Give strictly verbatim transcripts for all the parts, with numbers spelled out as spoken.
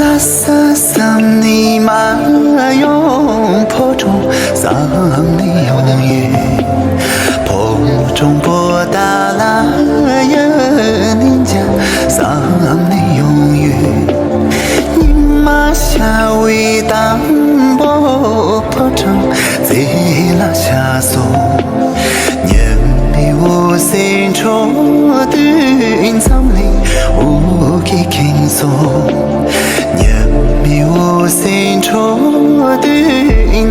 ལྷ་ས་བསམ་ནས་མ་ཡོང་། ཕོ་བྲང་བསམ་ནས་ཡོང་ཡོད། ཕོ་བྲང་པོ་ཏཱ་ལ་ཡོད། གནས་མཇལ་བསམ་ནས་ཡོང་ཡོད། ཉི་མ་ཤར་བའི་དང་པོ་ཕོ་བྲང་རྩེ་ལ་ཆགས་སོང་། ཉི་མའི་འོད་ཟེར་འཕྲོ་དུས་འཛམ་གླིང་འོད་ཀྱིས་ཁེངས་སོང་། ཉི་མའི་འོད་ཟེར་འཕྲོ་དུས་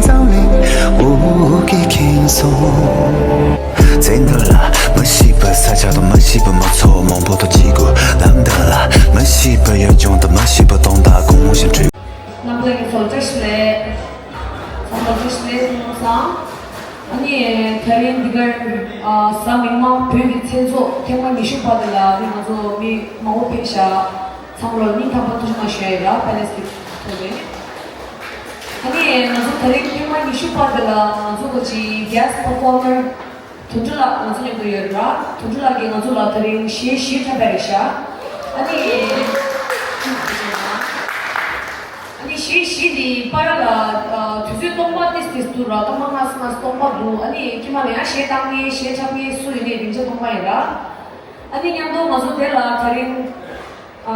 འཛམ་གླིང་འོད་ཀྱིས་ཁེངས་སོང་། ཚེ་འདི་ལ་མི་ཤེས་པའི་ས་ཆ་དང་མི་ཤེས་པའི་མི་ཚོགས་མང་པོ་དང་གཅིག་དགོས། ལམ་འདི་ལ་མི་ཤེས་པའི་ཡུལ་ལྗོངས་དང་མི་ཤེས་པའི་དོན་དག་གང་མང་ཞིག་འཕྲད། རྣམ་པ་ལྷན་རྒྱས་ཚོ་བཀྲ་ཤིས་བདེ་ལེགས། ཚང་མ་བཀྲ་ཤིས་བདེ་ལེགས་གསུངས་སོང་། ཨ་ནི་དེ་རིང་འདི་གར་ཨ་གཟའ་མིག་དམར་བོད་ཀྱི་མཚན་ཚོགས་ཐེངས་མ་ཉི་ཤུ་པ་དེ་ལ་ཨ་ནི་ང་ཚོ་མི་མང་པོ་ཕེབས་ཤག་ཚང་མ་ལ་སྙིང་ཐག་པ་ཐུགས་རྗེ་གནང་ཞུ་ཡ་ཡིན་ར། པེ་ལེ་སི་གི་ཐོག་ནས། ཨ་ནི་ང་ཚོ་དེ་རིང་ཐེངས་མ་ཉི་ཤུ་པ་དེ་ལ་ང་ཚོ་གོ་ཅི་གེ་སི་ཊི་པར་ཕོར་མར་དོན་གྲུབ་ལགས་ང་ཚོ་མཉམ་དུ་ཡོད་ར། དོན་གྲུབ་ལགས་ཀྱིས་ང་ཚོ་ལ་དེ་རིང་གཞས་བཞི་འཁྲབ་པ་རེད་ཤག་ཨ་ནི། ཨ་ནི་གཞས་བཞི་དེ་བར་ལ་ཨ་དུས་ཚོད་སྟོང་པ་ཏིས་ཏིས་འདུག་ར། སྟོང་པ་ལྔ་ཙམ་ལྔ་ཙམ་སྟོང་པ་འདུག་ཨ་ནི་དཀྱིལ་མ་ལ་ཡང་གཞས་བཏང་མཁན་གཞས་འཁྲབ་མཁན་སུ་ཡོད་ནའི་སྡིངས་ཆ་སྟོང་པ་ཡིན་ར། ཨ་ནི་མཉམ་དུ་ང་ཚོ་དེ་ལ་དེ་རིང་ཨ་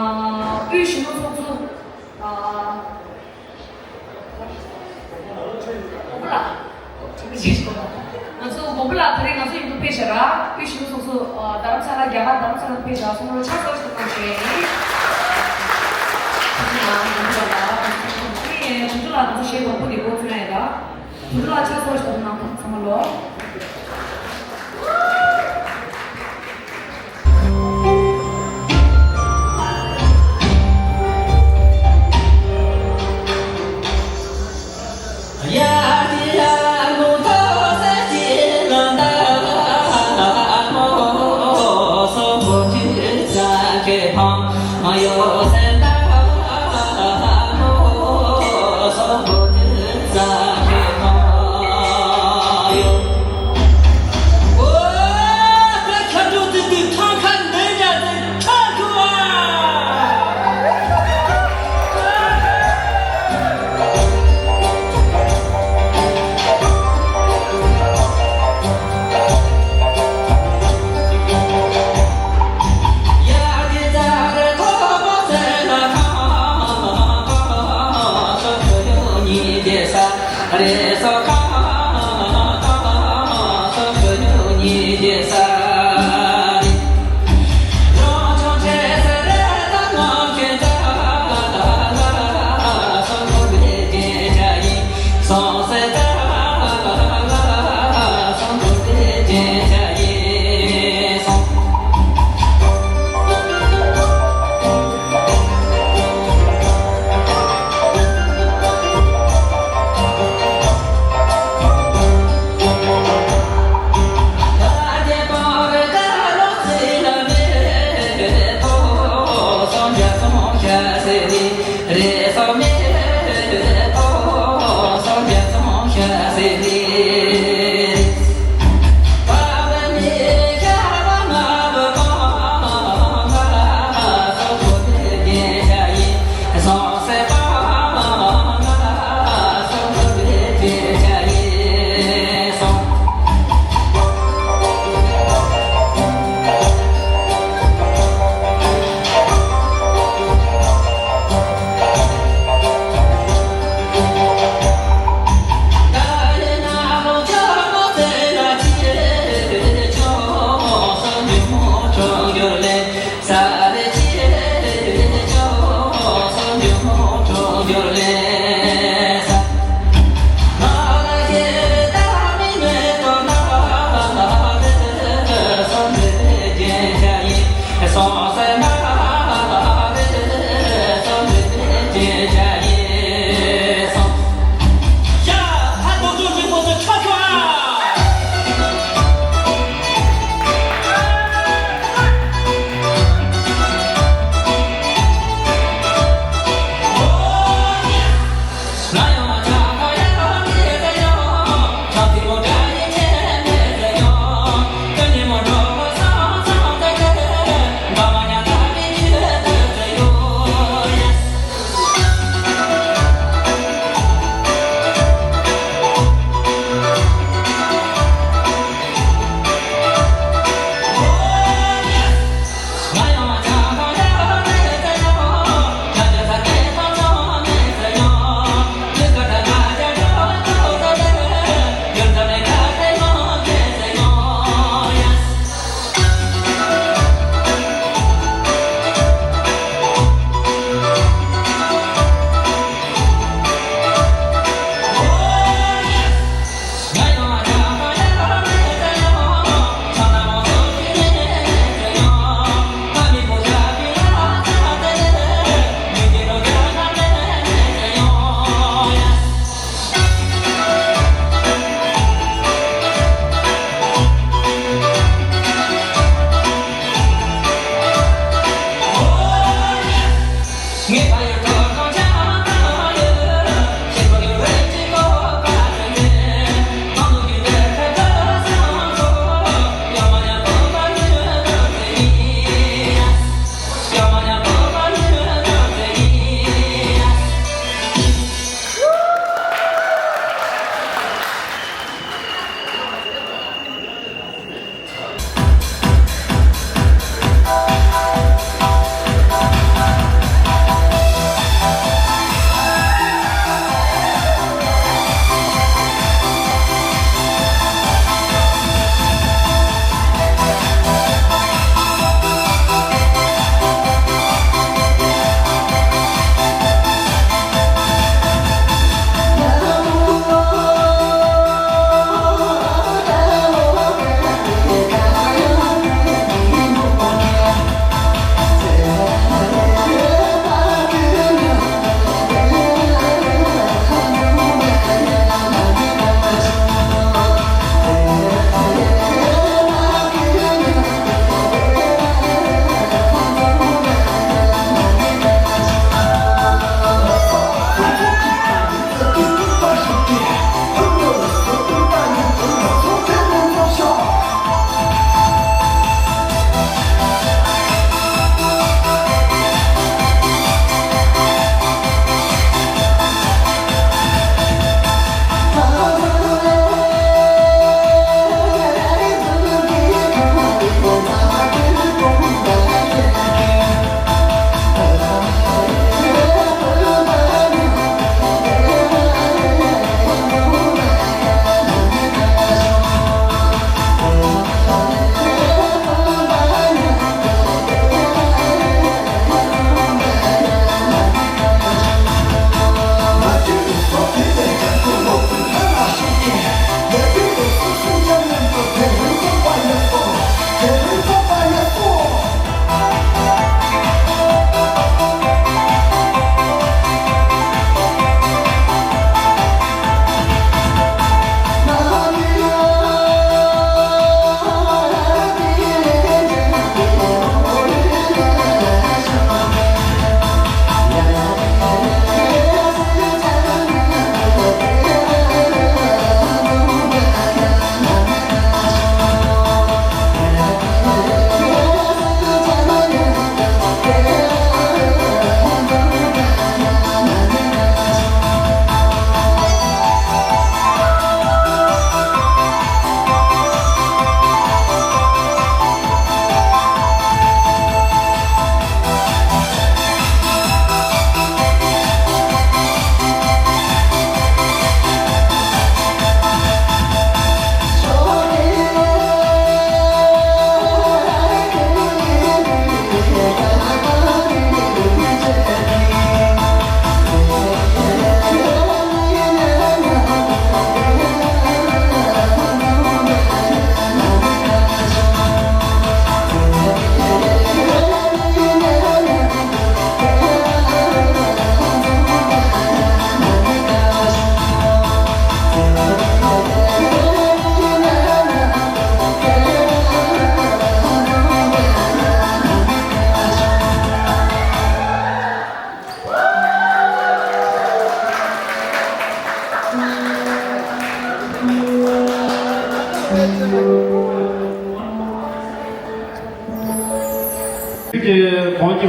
དབུས་གཞོན་ནུ་ཚོགས་གཙོ་ཨ་མགོན་པོ་ལགས། ང་ཚོ་མགོན་པོ་ལགས་དེ་རིང་ང་ཚོ་མཉམ་དུ་ཕེབས་ཤག་ར། དབུས་གཞོན་ནུ་ཚོགས་གཙོ་ཨ་རྡ་རམ་ས་ལ་རྒྱ་གར་རྡ་རམ་ས་ལ་ཕེབས་ཤག་སོང་ལོ་ཕྱག་གསོལ་ཞིག་གནང་ཞུ་ཡ་ཡིན། ཐུགས་རྗེ་གནང་མགོན་པོ་ལགས། ཨ་ནི་དོན་གྲུབ་ལགས་ང་ཚོ་གཞས་དང་པོ་དེ་འགོ་ཚུགས་ཡ་ཡིན་ར། དོན་གྲུབ་ལགས་ཕྱག་གསོལ་ཞིག་གནང་ཚང་མ་ལོ།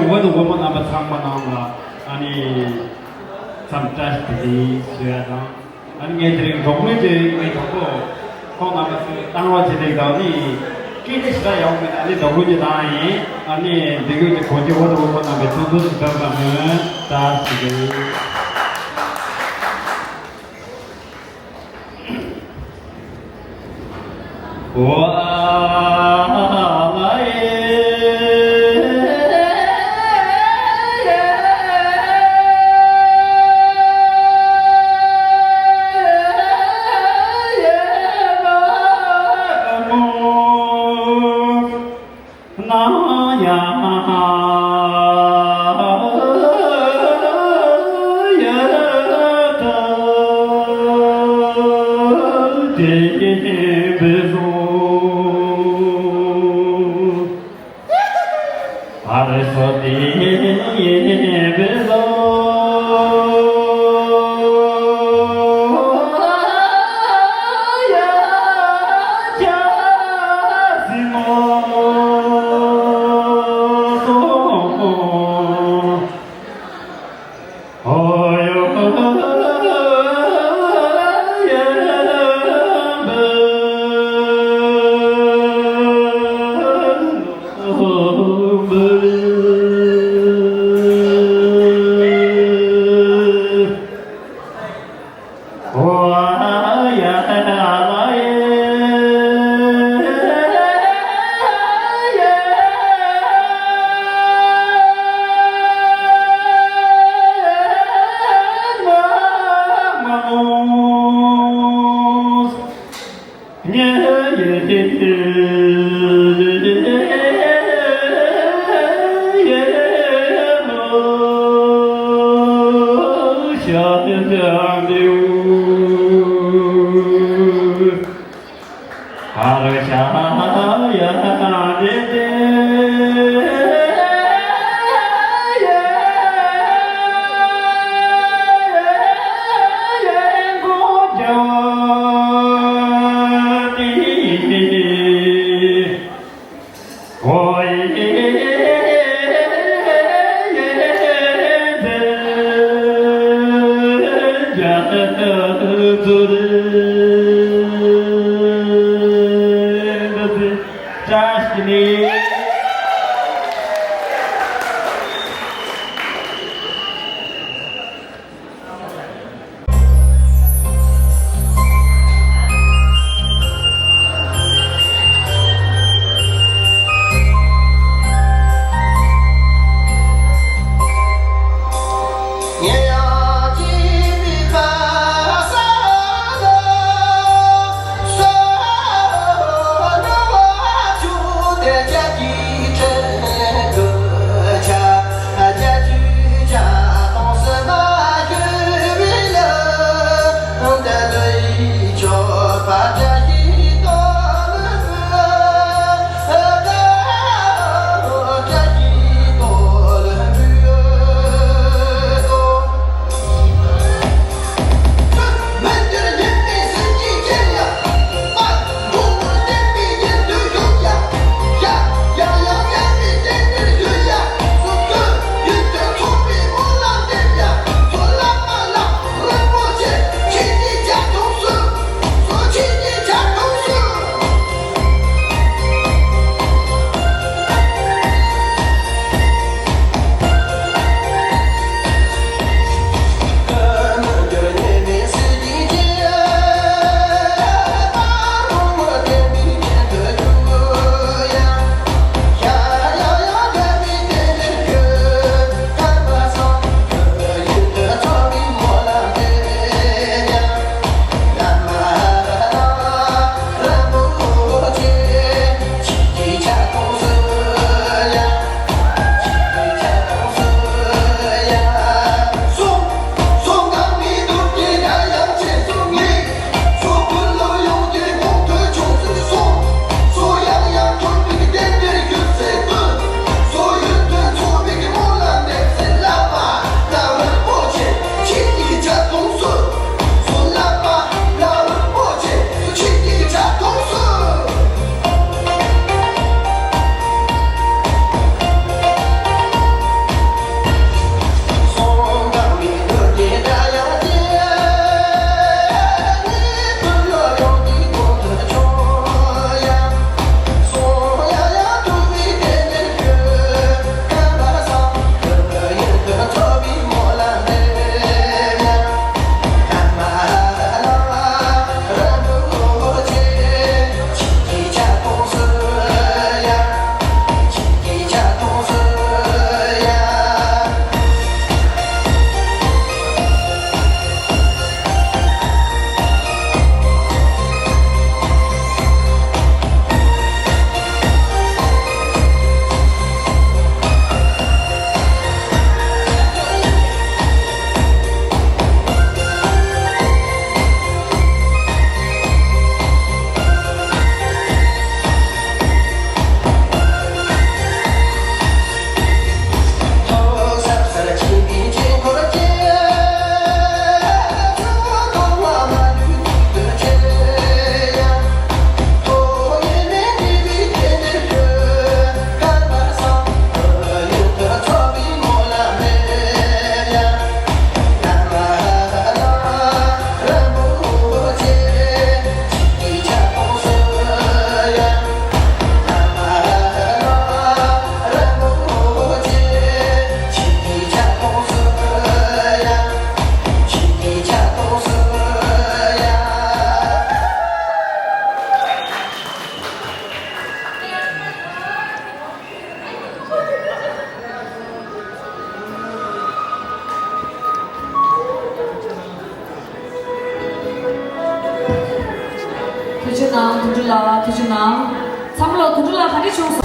འོ་དང་འོ་མ་རྣམ་པ་ཚང་མ་ནང་ལ་ཨ་ནི་མཚམས་བཀྲ་ཤིས་བདེ་ལེགས་ཞུ་ཡ་དང་། ཨ་ནི་ངས་དེ་རིང་འབྲོག་མོའི་དེ་ངའི་གྲོགས་པོ་ཁོང་རྣམ་པ་ཚོས་བཏང་བ་བྱེད་དེ་དང་ནི་སྐད་ཆ་ཞེ་དྲག་ཡག་པོ་མེད། ཨ་ནི་འབྲོག་མོ་གཉིས་དང་ཡིན། ཨ་ནི་འདི་གོས་ཀྱི་གོ་རྒྱུ་འོ་དང་འོ་མ་རྣམ་པའི་ཚོགས་འདུ་ཞིག་བཏང་བ་མོན་ད་ཞིག་རེད། ལ་ཐུགས་རྗེ་གནང་། ཚང་མ་ལ་དུད་འགྲོ་ལ་ག་འདྲ་བྱུང་སོང་།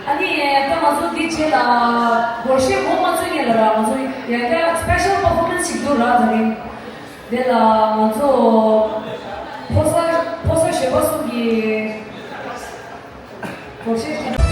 ཨ་ནི་ད་ང་ཚོ་འདི་རྗེས་ལ་སྒོར་གཞས་མང་པོ་མ་ཚོད་ངེས་ལ་ར། ང་ཚོ་ཡང་བསྐྱར་སི་པེ་ཤལ་པར་ཕོར་མན་སི་ཞིག་འདུག་ར། དེ་རིང་དེ་ལ་ང་ཚོ་ཕོ་གསར་ཕོ་གསར་གཞས་པ་གསུམ་གྱིས་སྒོར་གཞས།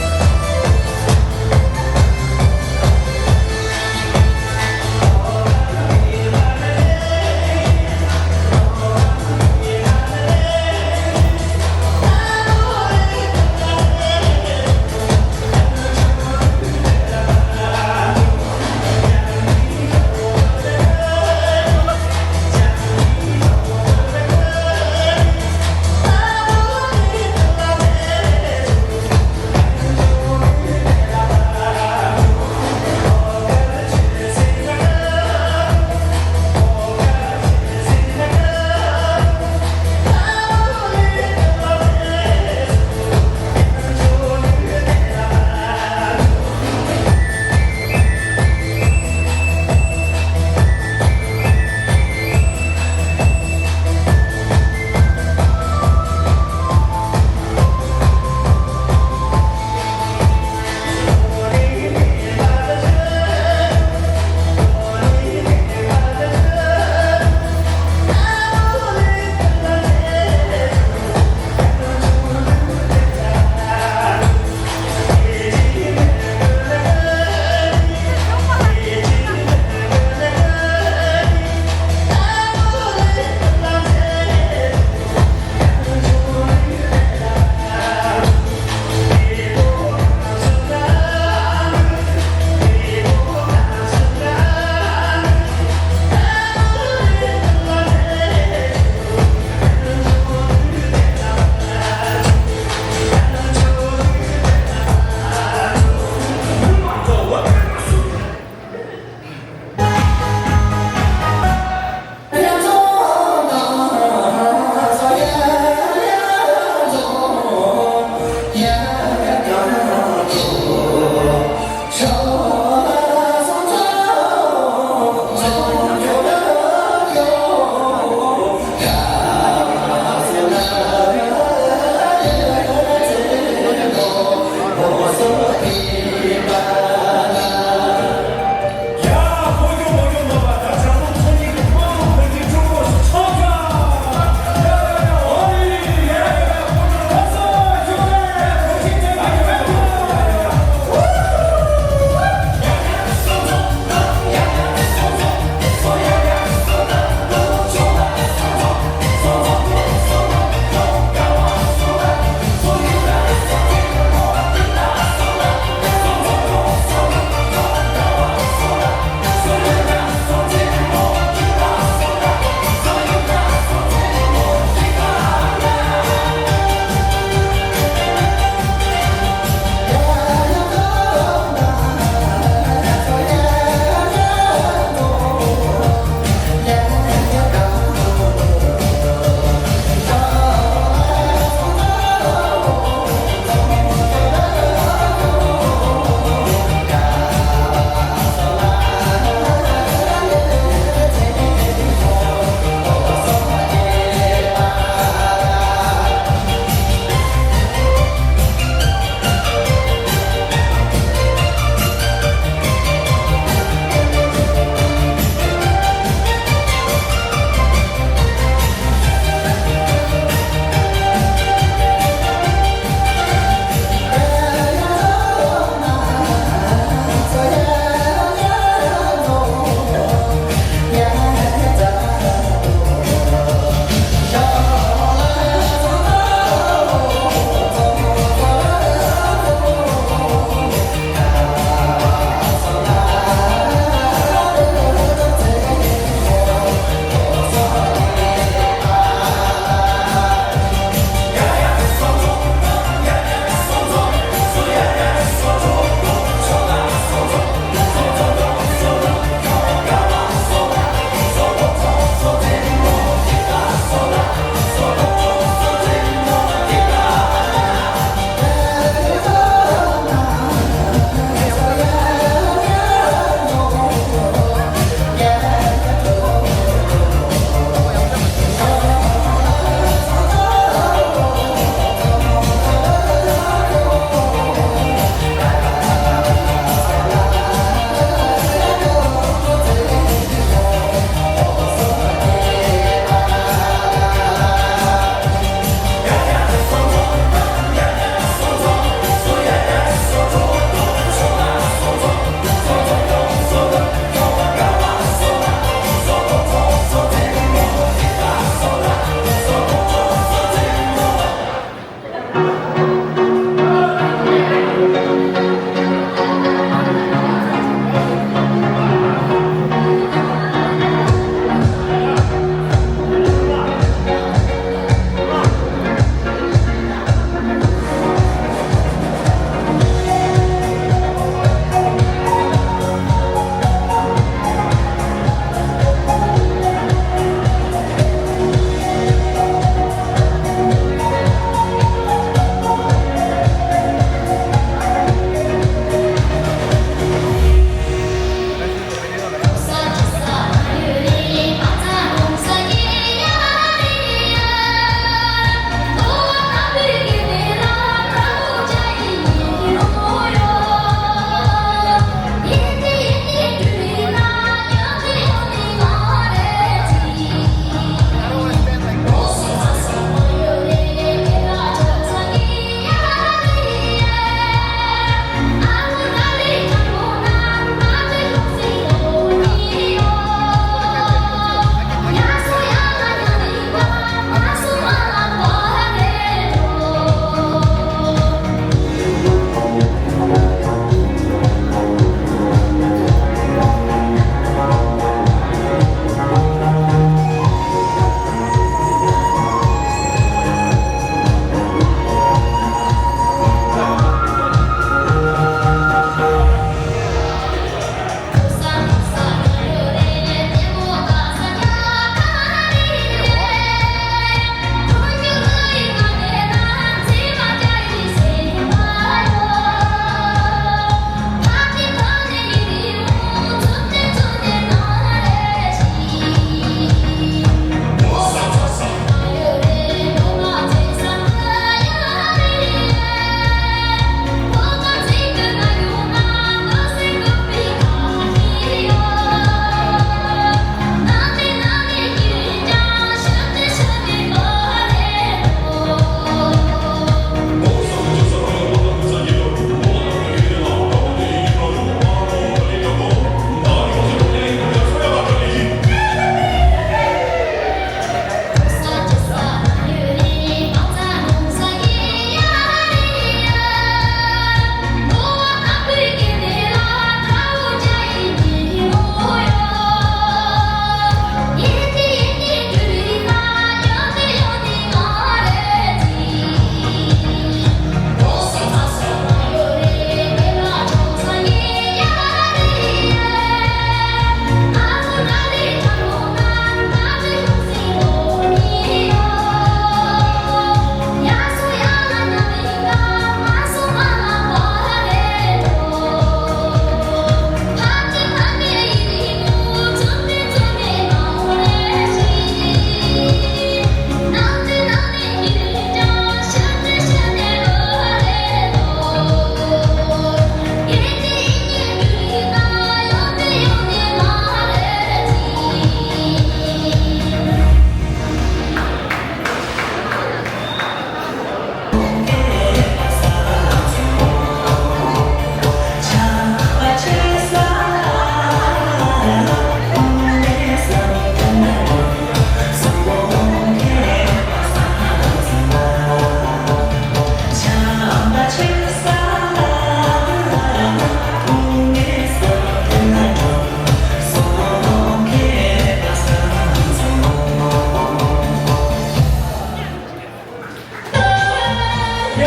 ཡ། ད་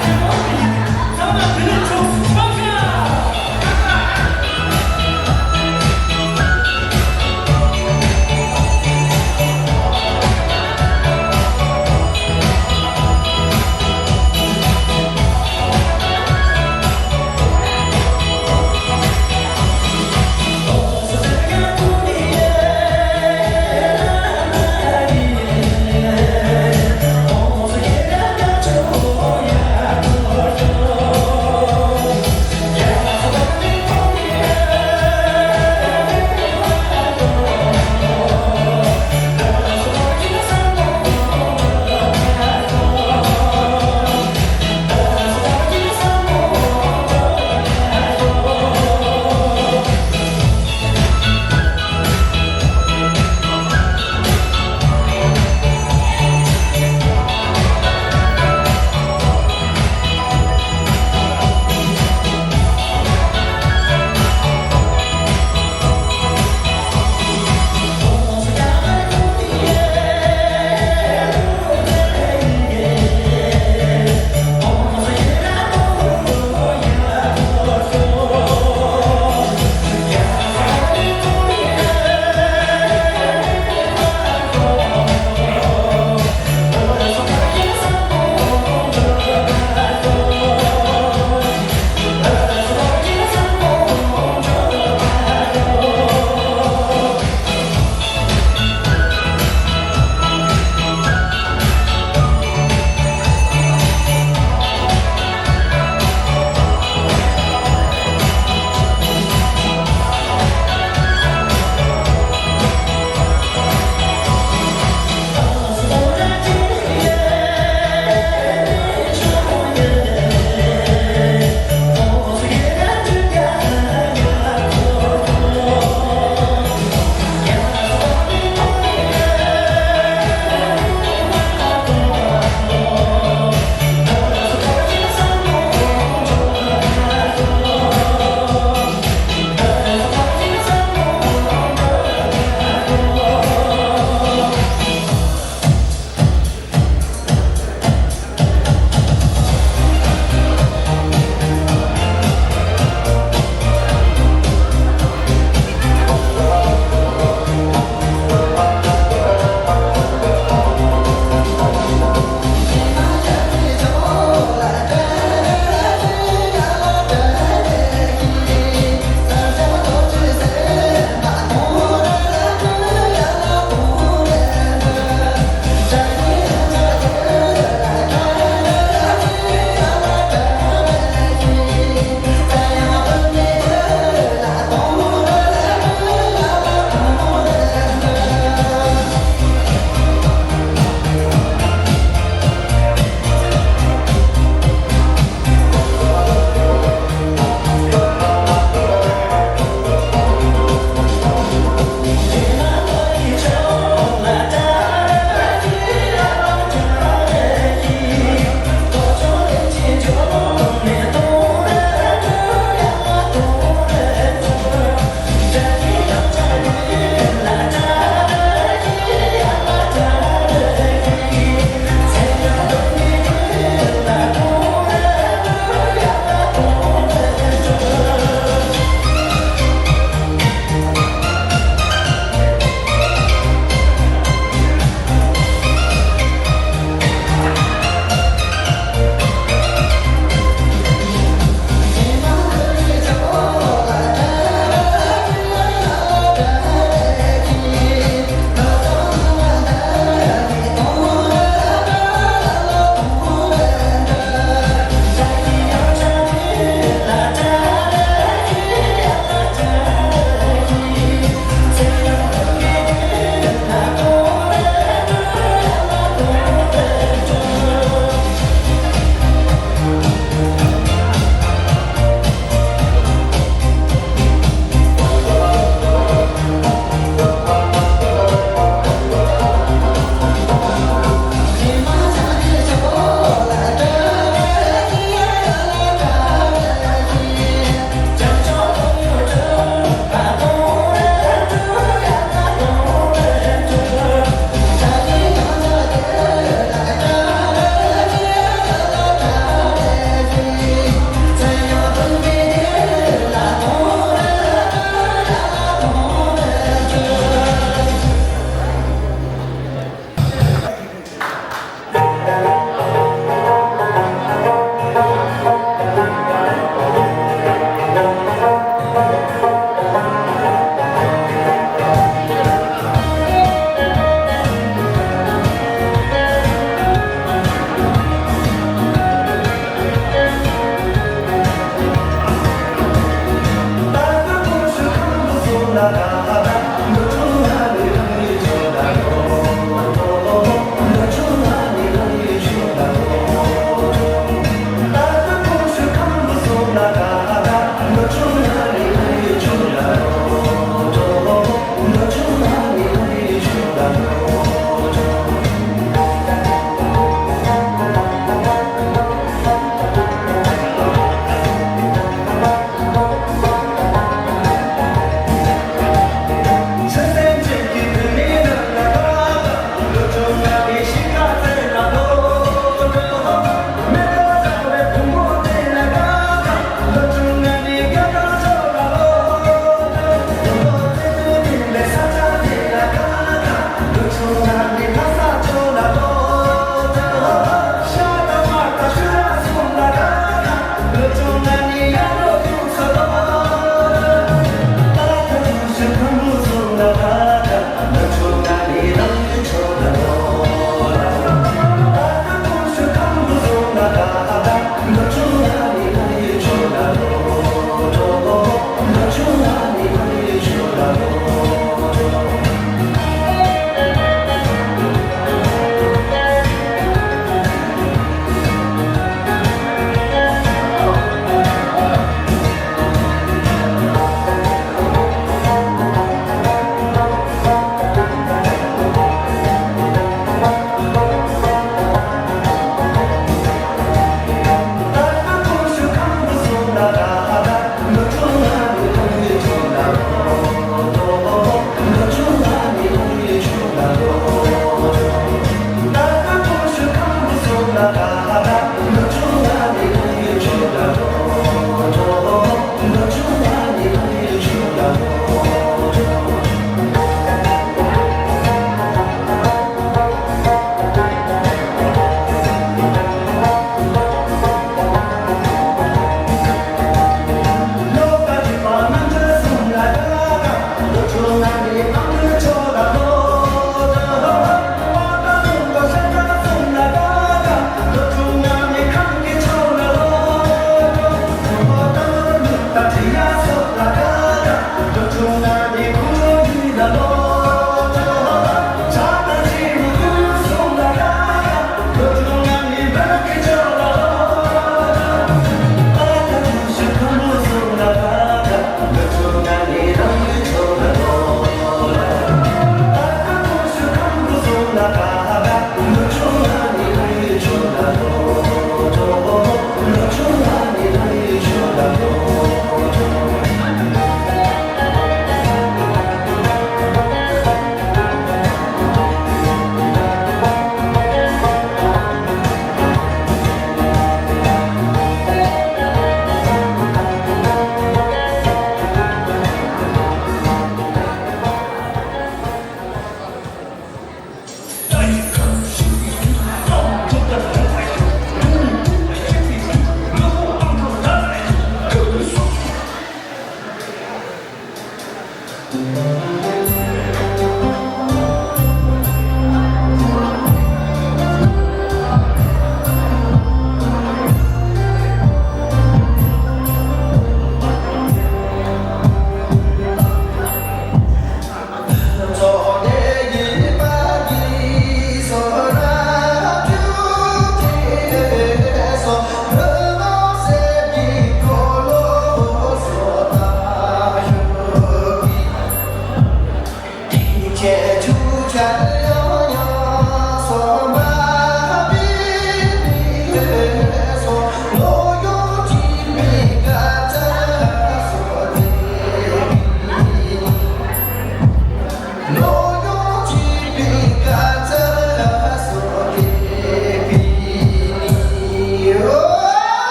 སེམས་པ་ཡིན། ཚང་མ་དེ་ནས་ཆོག་སུ་ཆོག་ག